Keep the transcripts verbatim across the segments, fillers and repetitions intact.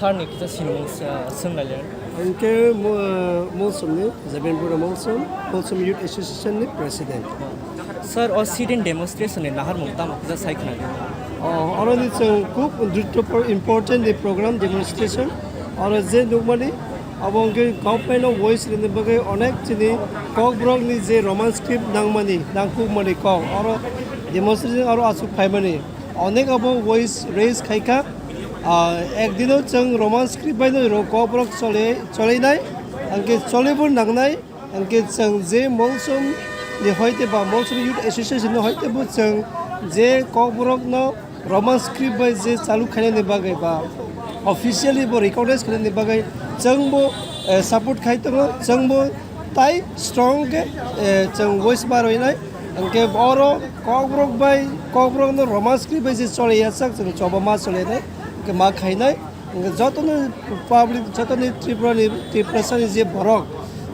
Sir ni kisa sinimung, uh, swng lailai. Ang khe mo-, Molsom ni, Jabenpura Molsom, Molsom Youth Association ni President. Sir, o sit-in demonstration ni naharmung tamo kisa sai khna di. Oh, oro ni chwng khub drutto por-, important ni program demonstration. Oro je nukmani, abo hwnkhe government o voice rwna bagwi onek chini Kokborok ni je Roman script nangmani, nangkukmani kok, oro demonstration oro aswk phaimani. Onek abo voice raise khaikha. Ah, ekdino chwng Roman script bai no ro Kokborok chole-, cholinai, hwnkhe cholibo nangnai, hwnkhe chwng je Molsom ni hoite ba Molsom Youth Association ni hoite bo chwng je Kokborok no Roman script bai je chalu khainani bagwi ba officially bo recognize khainani bagwi chwng bo, eh, support khai tongo, chwng bo tai strong khe, eh, chwng voice ma roinai. Hwnkhe oro Kokborok bai, Kokborok no Roman script bai je chole ya sak chwng choba ma chole nai, hwnkhe ma khainai. Hwnkhe jotono public, jotono Tripura ni, Tiprasa ni je borok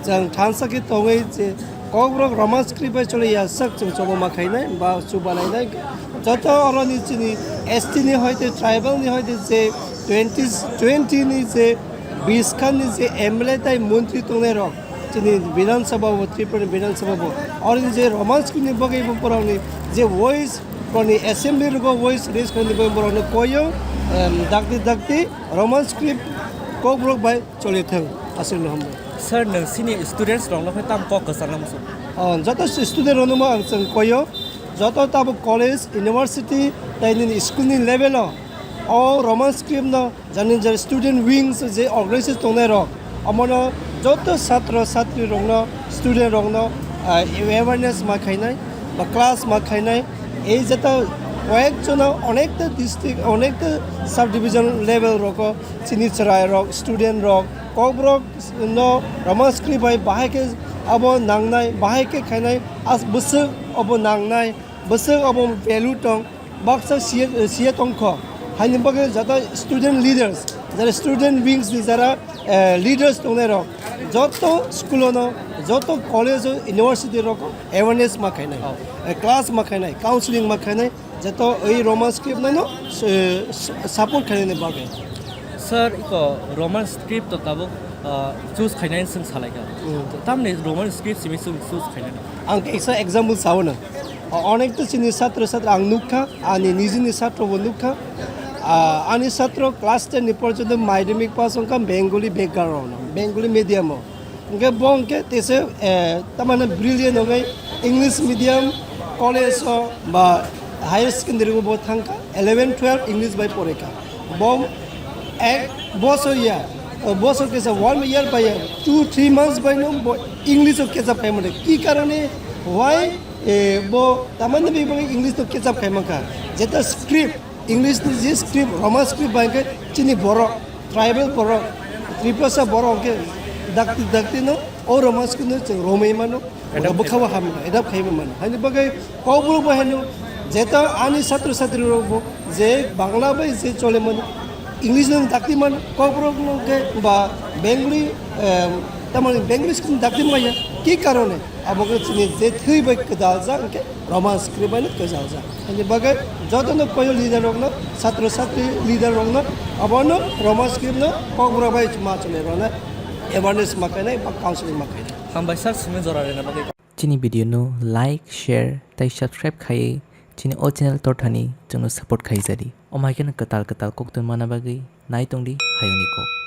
chwng thansa khe tongwi je Kokborok Roman script bai chole ya sak chwng choba ma khainai ba chuba lainai. Joto oro ni chini S T ni hoite, tribal ni hoite je twenty, twenty ni je bish khan ni je M L A tai montri tongnai rok, chini Bidhan Sabha bo, Tripura ni Bidhan Sabha bo, oro ni je Roman script ni bagwi bo borok ni je voice, borok ni assembly rogo voice raise khainani bagwi borok no koi o, em, dakti dakti Roman script Kokborok bai choli thang, aswk no hambai. Sir, nwng sini students rok no khe tam kok kwchang musu? Oh, joto student rok no ang chwng koi o, joto tabuk college, university, tai nini school ni level o, o Roman script no jani jani student wings je organization tongnai rok, omono joto satro satri rok no, student rok no, ah, awareness ma khainai, ba class ma khainai, ei jeta koyek jono onekta district, onekta subdivision level rogo chini chwrai rok, student rok, Kokborok no Roman script bai bahai khe abo nangnai, bahai khe khainai, as bwswk abo nangnai, bwswk abo value tong, baksa siya, siya tongkho. Haini bagwi jata student leaders, jara student wings ni jara, eh, leaders tongnai rok, joto school no, joto college o, university rok awareness ma khainai, oh, eh, class ma khainai, counseling ma khainai, joto ei Roman script no, no, eh, support khainani bagwi. Sir, iko Roman script to tabuk, ah, choose khainai swng salaikha. Hmm. Tamni Roman script simi swng choose khainai? Ang kaisa example sao na. O-, onek to chini satro satro ang nukha, ani nijini satro bo nukha. Ah, ani satro class ten ni porjonto madhyamik pass wngkha Bengali background, Bengali medium o. Hwnkhe bo hwnkhe tese, eh, tamani brilliant wngwi English medium college o ba higher secondary o bo thangkha, eleven twelve English bai porikha. Bo ek bosor ya, eh, bosor kisa one year bai ya, two three months bai no bo English o catch up khai mane. Ki karone, why, eh, bo tamani bebak English no catch up khai mankha? Jeta script, English ni je script, Roman script bai khe chini borok, tribal borok, Tiprasa borok khe dakti dakti no o Roman script no chwng romwi mano, adapt bwkha bo ham, adapt khai mano. Haini bagwi Kokborok bai haino jeta ani satro satri rok bo je Bangla bai je chole mano, English no dakti mano, Kokborok no khe ba Bengali, em, tamani Bengali script dakti maya, ki karone? Abo khe chini je thwi bai kwdaljak hwnkhe Roman script bai no kwdaljak. Haini bagwi jotono koyo leader rokno, satro satri leader rokno, abono Roman script no Kokborok bai ma chole rwna awareness ma khainai ba counseling ma khainai. Hambai sir, simi jora rwna bagwi. Chini video no like, share tai subscribe khaiwi chini o channel torthani chwngno support khaijadi. Omo hai kheno kwtal kwtal koktwma mana bagwi nai tongdi hayungni kok.